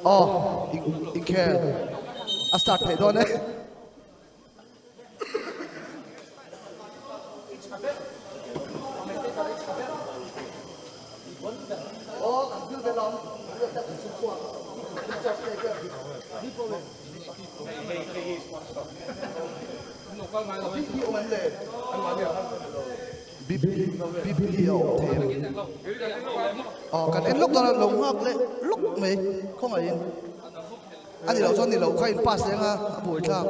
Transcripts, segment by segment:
Aw inkhel a start theih dawn e. BP a awm thei em? Aw kan en lawk dawn a, lo nghak leh lawk mai khawngaihin. A ni loh chuan ni loh kha in pass leng a, a buai thlak.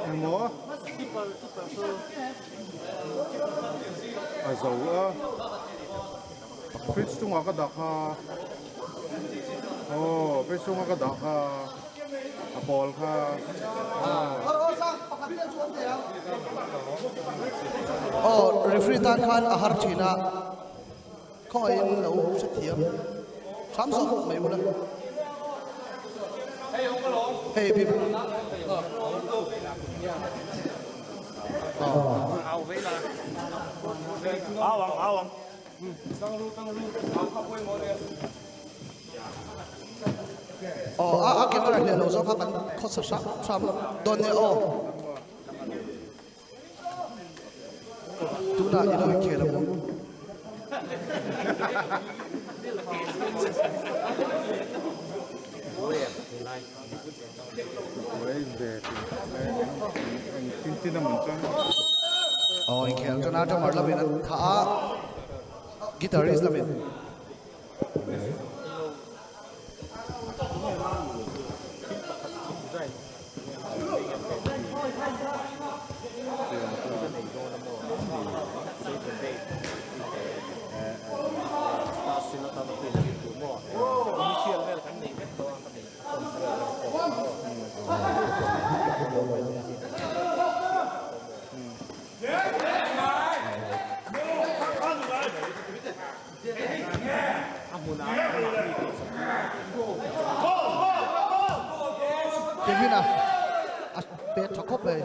Engmaw? A zo a, fridge chungah ka dah kha. Aw fridge chunga ka dah kha a pawl kha aw. Aw referee tan khan a har thin a, khawngaihin lo hrethiam hram zawk mai ula. Hei bip. Aw. Aw a a camera hliah lo zawk kha kan khawsa hram hram dawn nia aw. Tunah i lo inkhel ang u. Aw inkhel tana drummer lamin an thah a, guitarist lamin. Kevin a a pet tha khawp mai.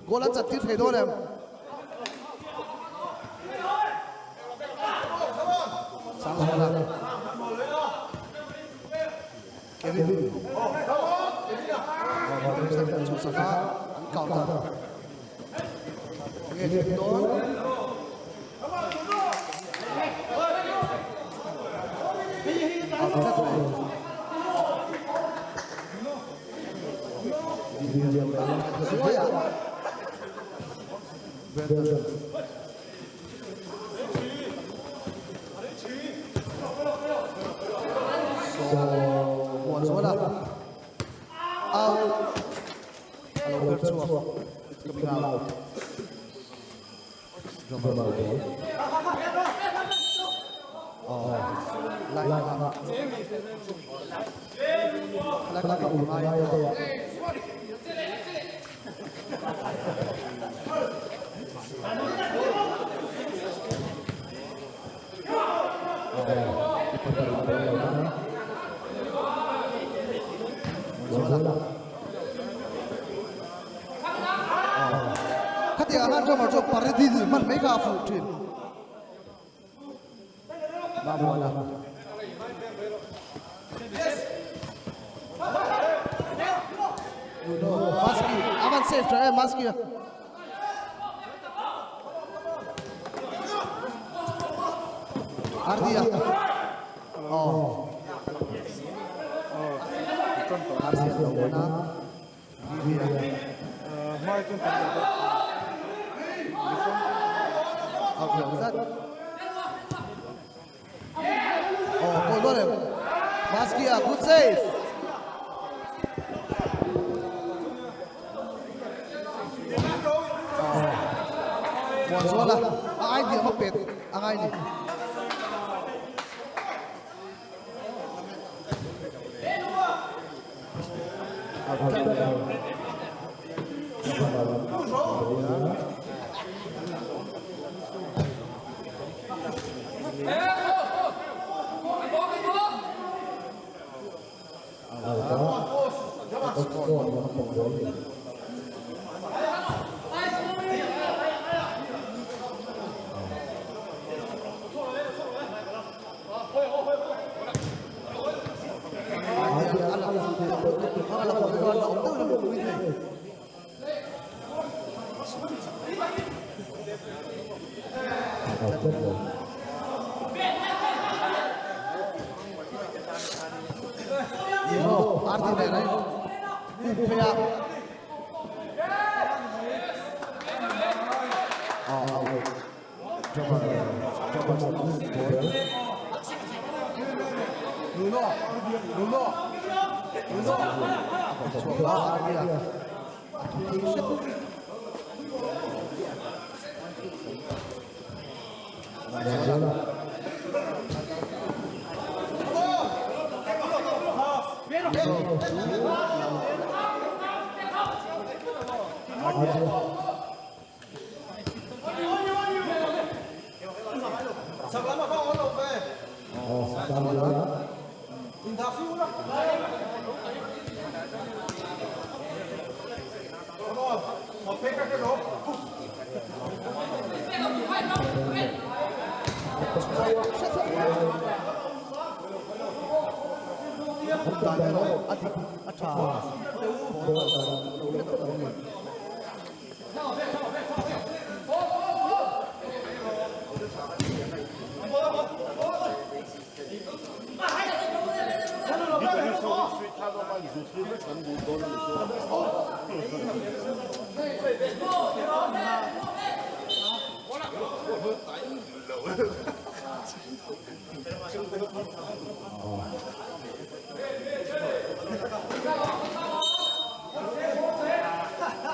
Goal an chat tir thei dawn em? Sangzuala. Kevin. Chhuhsak a, an counter. Nge thleng dawn? Out tlat mai. Zuai a. Brandon. So, Muanzuala. Out. A lo per chhuak. It's coming out. Drummer ball. Oh, line kha. Khalai kha ul ngai a. Khatiang khan drummer chu parody hman mai kha a fuh thin. Mamuana. Nuno Maski avan save tha em Maski. Ardia. Oh. Ardia lo na. Oh, goal dawn em? Maskia, good save. Oh. Muanzuala, a ai hniam a pet a ngai ni.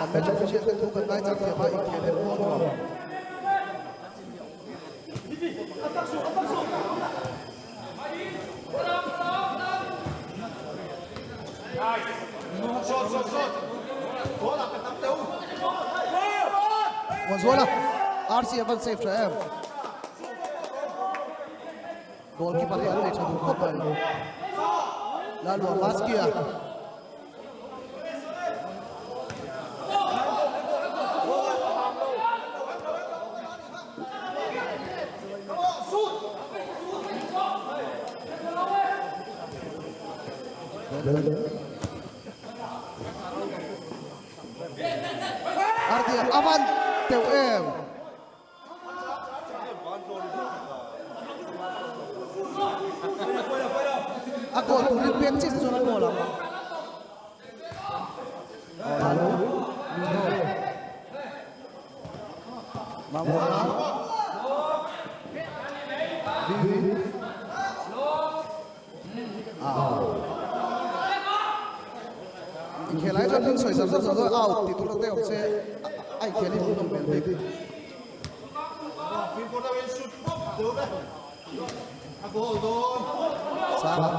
Kan match official te thu kan ngai chang thiam a, inkhel en pawh a nuam. Muanzuala RC a van save tha em. Goalkeeper hi an nei tha duh khawp mai. Lalua Maskia. Ardia avan teuh em. A goal turin pek chi chuan a goal ang. Lalu Nuno. Mamuana. Vivi. Inkhel ai chuan thil sawi zar zar zar out tih tur te awm se a inkhel hi hmuhnawm hmel bik. Sanga.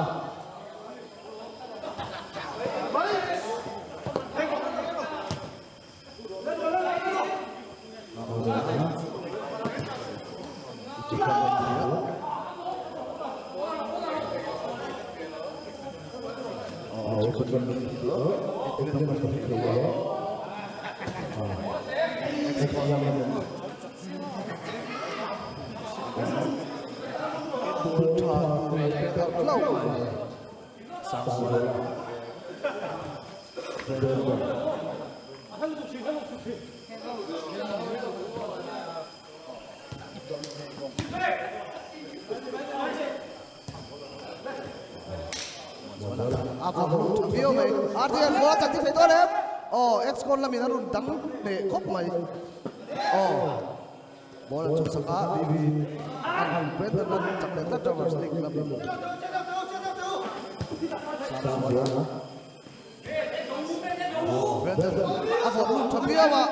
Ball tha tur an pet out hlauh mai. Sangsuala. Brandon. A va hmu tha viau mai. RTL ball a chak thei dawn em? Aw, X-Con lamin a rawn dang hneh khawp mai. Aw, ball an chhuahsak a, BB an han Brandon a rawn chak leh tlat Drivers League lamin. Sangzuala. Brandon a vawt lut tha viau a,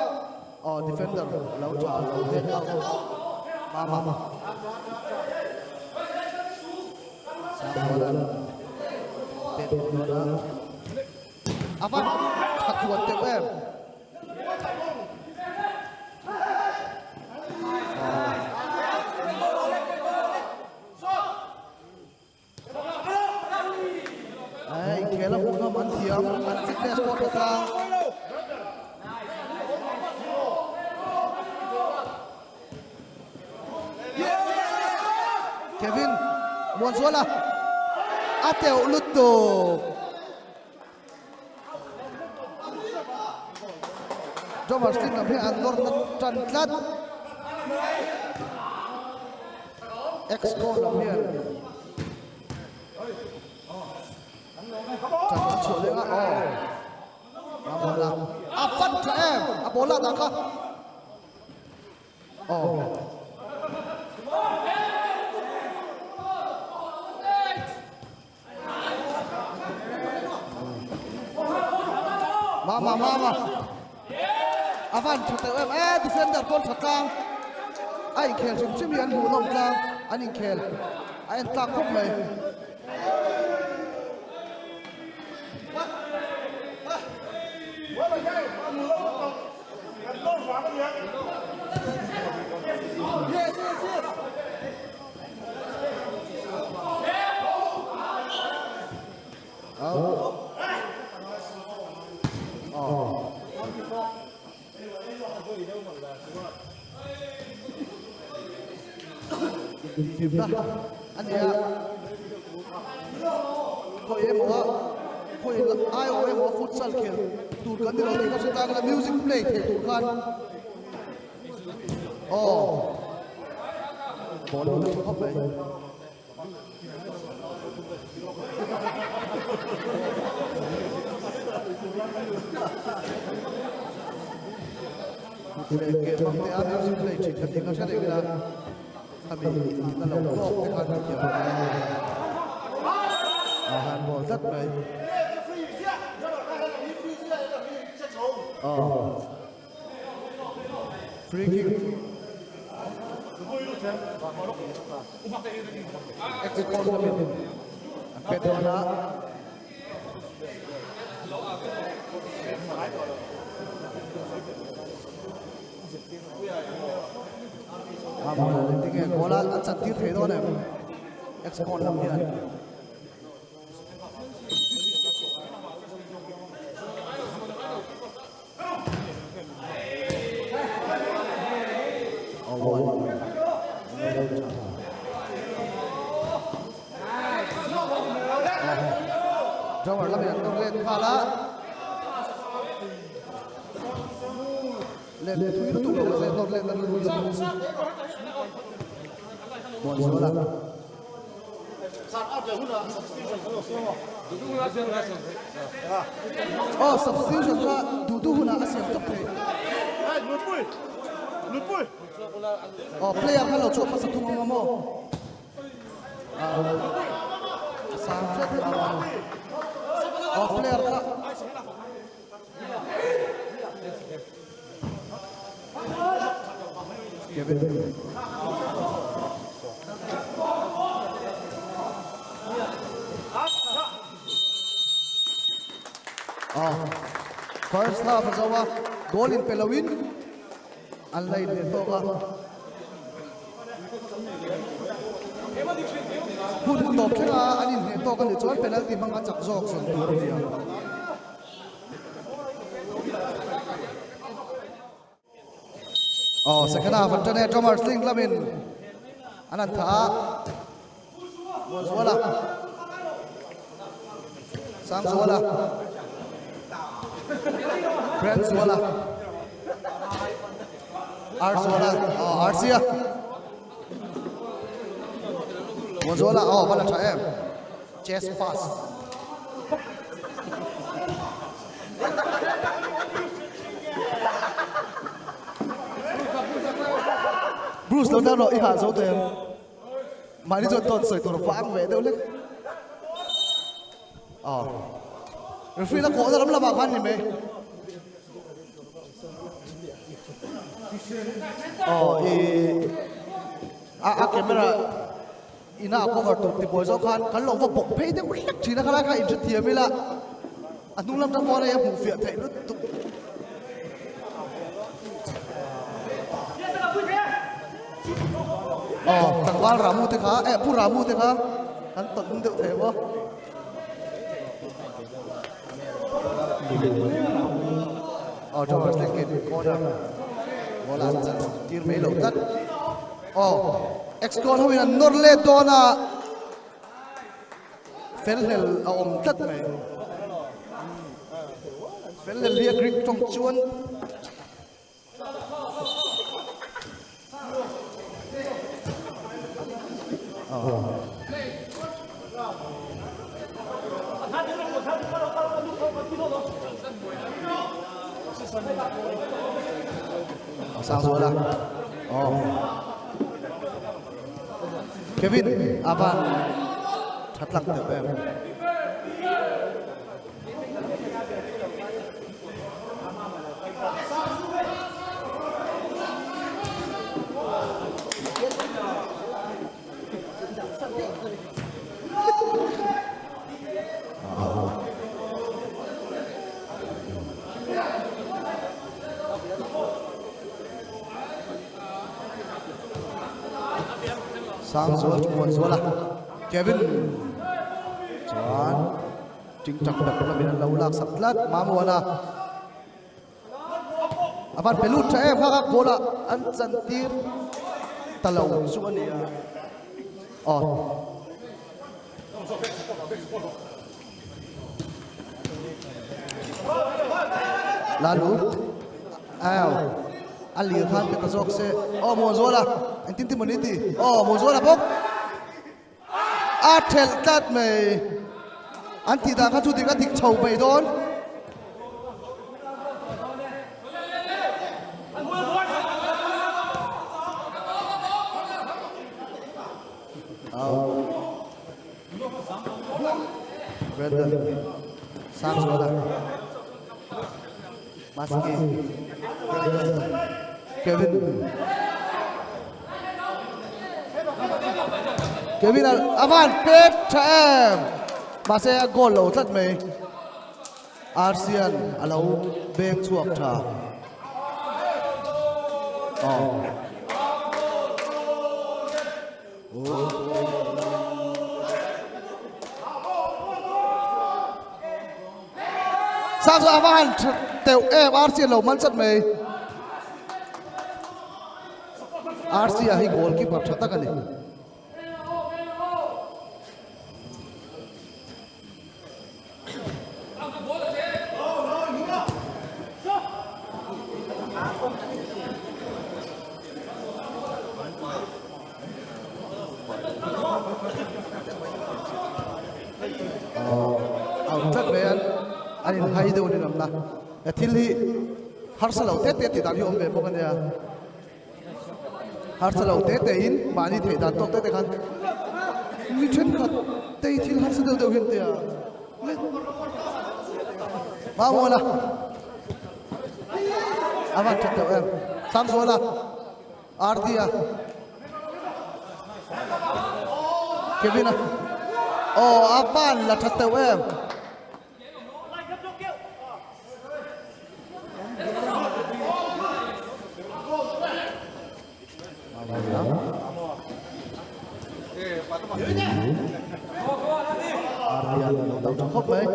aw defender lo tha lo head out Mama. Sangzuala'n pet dawn a, a van tha tluan teuh em. Hei inkhel a hmuhnawm an thiam an fitness pawh tha tlang. Kevin Muanzuala a teuh lutuk. Drummers team lam hi an nawr na tan tlat. Ex-con lam hian tan an chhuah leng a, aw. A bola a fan tha em, a bola dah kha. Aw. Mama mama a van tha teuh em e defender pawn tha tlang a inkhel hrim hrim hi an hmuh nawm tlang an inkhel a en tlak khawp mai. A nia khawi emaw a khawi aiawh emaw futsal khel tur kan ni lo tih ka hre tang a music play thei tur khan Aw ball lut a tha khawp mai. Leh ke hmang te a music play thin kha tih ka hre reng ila khami inna lo tawk te khan ti thiam a han ball tlat mai. Aw. Free kick. Exit goal lamin an pet dawn a. A ball tinge goal a an chan tir thei dawn em. Ex-con lam hian. Drawer lamin an nawr let nghal a. Let thui lutuk lo mahse nawr let na lutuk. Muanzuala. Aw substitution kha duh duh hunah a siam tawp thei. Aw player kha lo chhuak hmasa thung ang a maw? A sang hret a Aw player kha Kevin. Ah, first half a zo a, goal in pe loin an la in leh tawk a. Hun tawp thlenga an inhneh tawk a nih chuan penalty hmang a chak zawk zawn tur a ni ang. Oh, second half an ṭan e, Drummers Link lamin an an thah a. Muanzuala. Sangzuala. Brandzuala. Arzuala. Oh, Arsia. Muanzuala. Oh, bala ṭha em. Chest pass. Bruce lo tan rawh i hah zo tawh em? Mahni chuan tawn sawi tur vang ve deuh lek. Aw. Referee la kawhna lam lamah khan ni mai. Aw i a a camera ina a cover tur ti buai zawk khan kan lo va bawk phei deuh hlek thin a khalai kha inhrethiam ila a hnung lam tang pawh a hmuh fiah theih lutuk. Aw tlangval Ramu te kha eh Pu Ramu te kha kan tawlh hnung deuh thei maw. Aw Thomas Lincoln corner ball an chan tir mai lo tlat. Aw X-Goal ho in an nawr let dawn a fel hlel a awm tlat mai. Fel hlel hi a Greek tawng chuan Sang zual a. Oh. Kevin avan thatlang teuh em. Sang zual muan zual a Kevin chuan Tingtang tak lamin an lo lak sak tlat Mamuana a van pe lut tha em kha kha goal ah an chan tir ta lo chu a ni a aw Lalu au a lir khan pe ta zawk se aw Muanzuala engtin ti mawni ti aw Muanzuala bawk A thelh tlat mai. An tih dan kha chu dik a dik chho mai dawn. Brandon Sangzuala Maski Kevin Kevin a van pet tha em mahse a goal lo tlat mai Arsian a lo beng chhuak tha oh. Sang chu a va han teuh em RC lo man chat mai. RC a hi goalkeeper tha tak a ni. Au tlat mai an an in hai deuh a ni lamna he thil hi harsa lo te te tih dan hi awm ve bawk a nia harsa lo te te in mahni theih dan tawk te te khan mi thenkhat te hi thil harsa deuh deuh hian tia Mamuana a van that deuh em Sangzuala Artia Kevin a aw a van la that deuh em Artia lo dang tha khawp mai.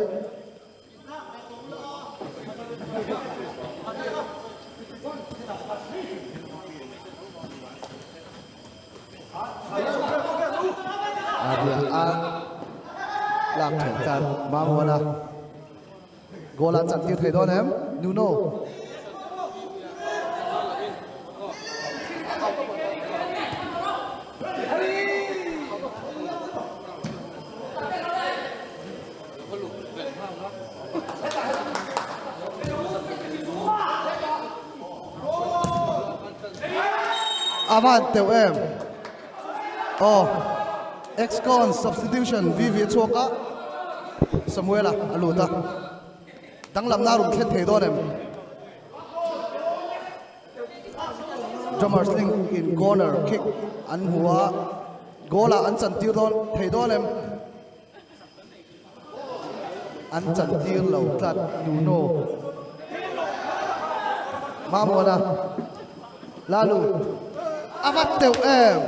Lak then tlat Mamuana goal a chan tir thei dawn em Nuno. A van teuh em. Aw Excon substitution VV a chhuak a Samuela a lut a danglamna a rawn thlen thei dawn em. Drummers link in corner kick an hmu a goal ah an chantir dawn thei dawn em. An chantir lo tlat Nuno Mamuana Lalu a va teuh em.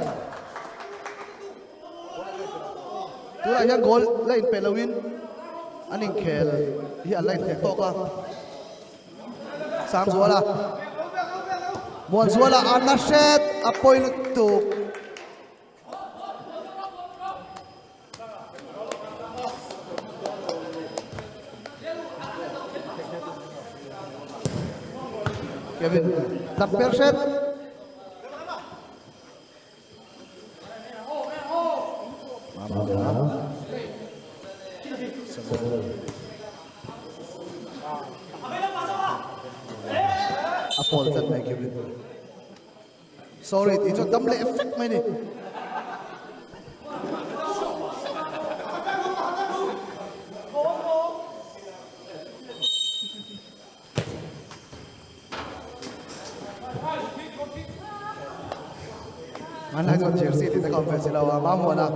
Tunah hian goal la inpe loin an inkhel hi an la inhnek tawk a. Sangzuala Muanzuala a na hret a pawi lutuk. Kevin tlak per hret. A pawl tlat mai Kevin. Sorry tih chuan dam leh vek mai ni. Hmanlai chuan jersey tih te kha awm ve si lo a, Mamuana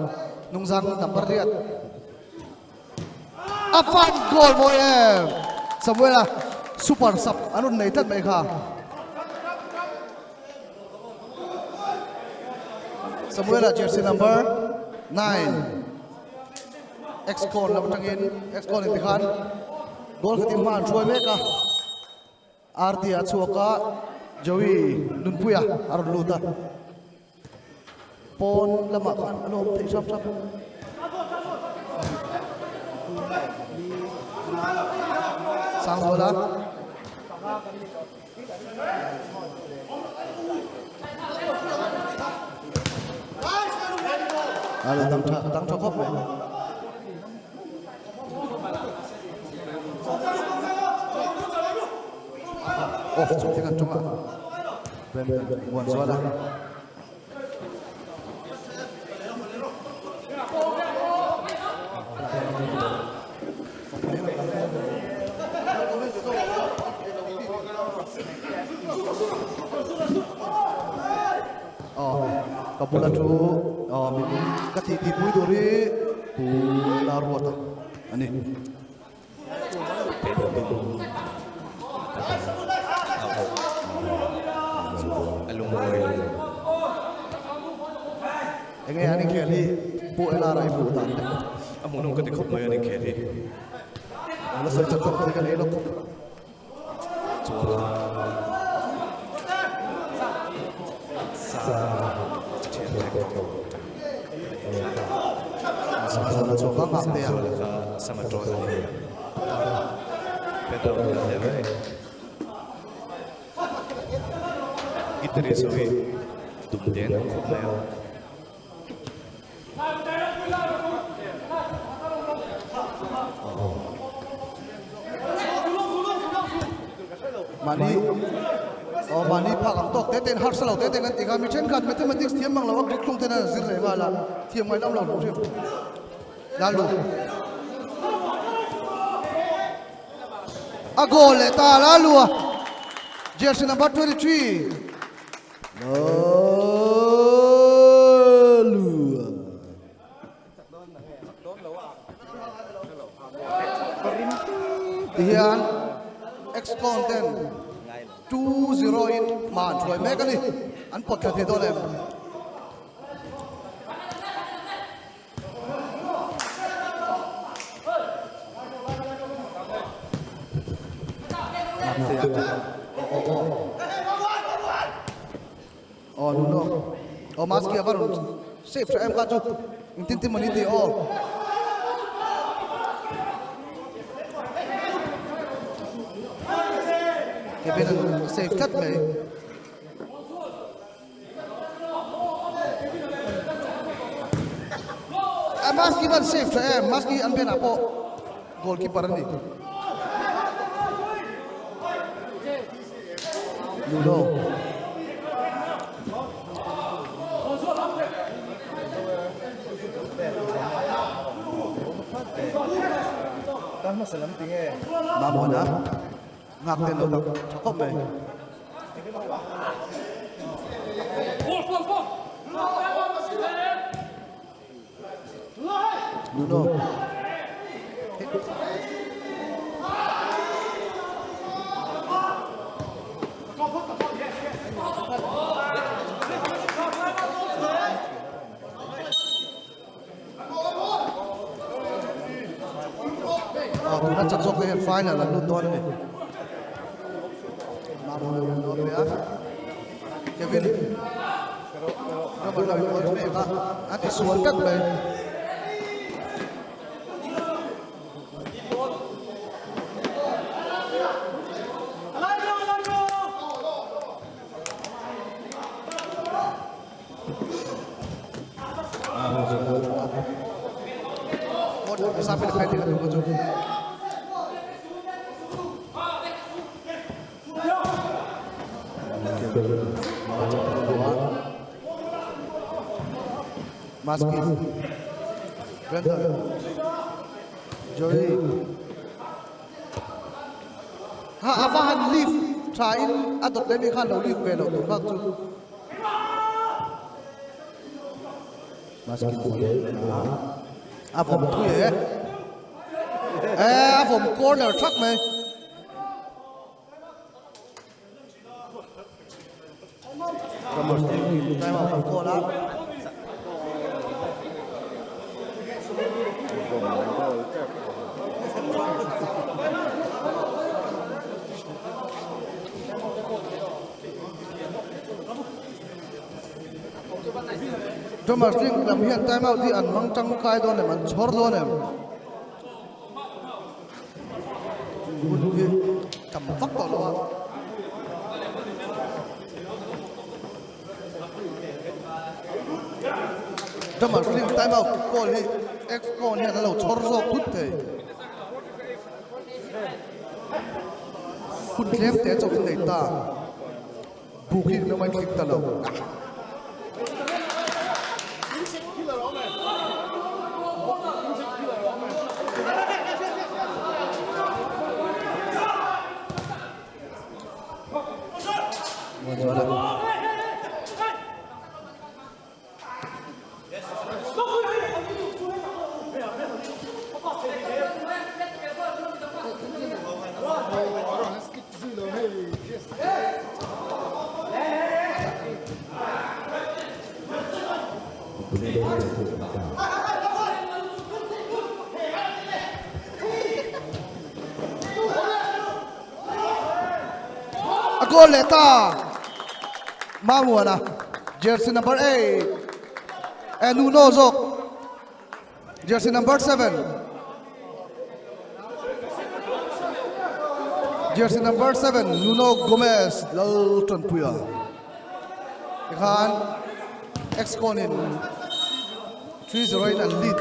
hnungzang number riat a fan goal mawi em Samuela super sub an rawn nei tlat mai kha Samuela jersey number 9 Excon lam atangin Excon in tikhan goal khatin hma an hruai mek a Arti a chhuak a, Joey Nunpuia a rawn lut a, pawn lamah khan a lo awm theih hrang hrang. Sangzuala. A lo dang tha, dang tha khawp mai. Off chung thing an tum a Brandon muan zual a. Ka bula chu ka tih tih pui tur hi Pu Ela Ruata a ni. Enge an inkhel hi Pu Ela rai hmuh dan te. A hmuhnawm ka ti khawp mai an inkhel hi. La sawi chak tawk thei ka nei lawk. Chuan sa thian tek tawh. Sangzuala chu ka nghak te a. Sangzuala kha sama tawn a ni. Pedro a hle mai. Guitarist ho hi dum te an awm khawp mai a. Mahni aw mahni phak ang tawk te ten harsa lo te ten kan ti kha mi thenkhat mathematics thiam mang lo a Greek thlung ten an zir leh nghal a thiam ngaih lam lo hrim hrim Lalu a goal leh ta Lalu a jersey number 23 Tihian Excon ten 2-0 in hma an hruai mek a ni. An pawt thla thei dawn em? Aw Nuno aw maski a va rawn save tha em kha chu engtin tin mawni tih aw. Kevin an save tlat mai. Maski van save tha em Maski an benah pawh goalkeeper a ni. Ludo. Mamona ngak ten lo dak tha khawp mai. Nuno. Tuna chak zawk te hian final an lut dawn a ni. Kevin Robert lo in ball mek a, a ti sual tlat mai. Maski Brandon Joey ha ava han lift tha in a dawt leh mi khan lo lift ve lo tur bak chu Maski a vawm thui e e a vawm corner thak mai. Drummers link lam hian time out hi an hmang tangkai dawn em an chhawr dawn em? Hun hi tam vak tawh lo a. Drummer film time out call hi ex con hian a lo chhawr zawk thut thei. Hun tlem te chauh in nei ta. Buk hi lo mai tling ta lo. A goal leh ta Mamuana jersey number 8 e Nuno zawk jersey number 7 jersey number 7 Nuno Gomez lal tanpuia tikhan ex-con in 3-0 in an lead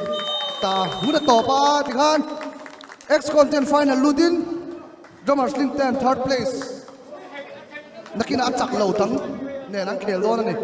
ta hun a tawp a tikhan ex-con ten final lutin Drummers Link ten third place nakinah a chak lo tang nen an khel dawn a ni.